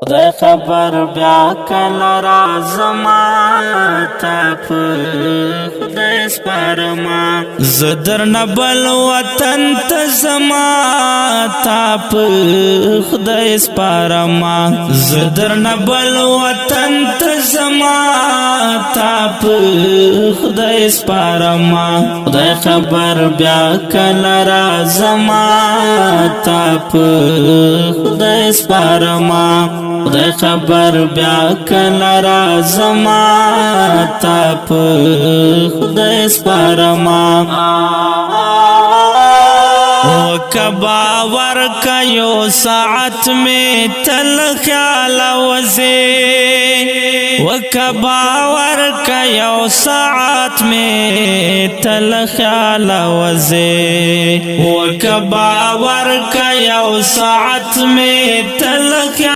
خدای خبر بیا کله راځم، تا په خدای سپارما. زه درنه بل وطن ته زما، تا په خدای سپارما. زه درنه بل وطن ته زما، تا په خدای سپارما. خدای خبر بیا کله راځم، تا په خدای سپارما. خدای خبر بیا کله راځم، تا په خدای سپارما. او کبا ورک یو ساعت می تل خیال وزي، وکبا ورک یو ساعت می تل خیال وزي، وکبا ورک یو ساعت می تل خیال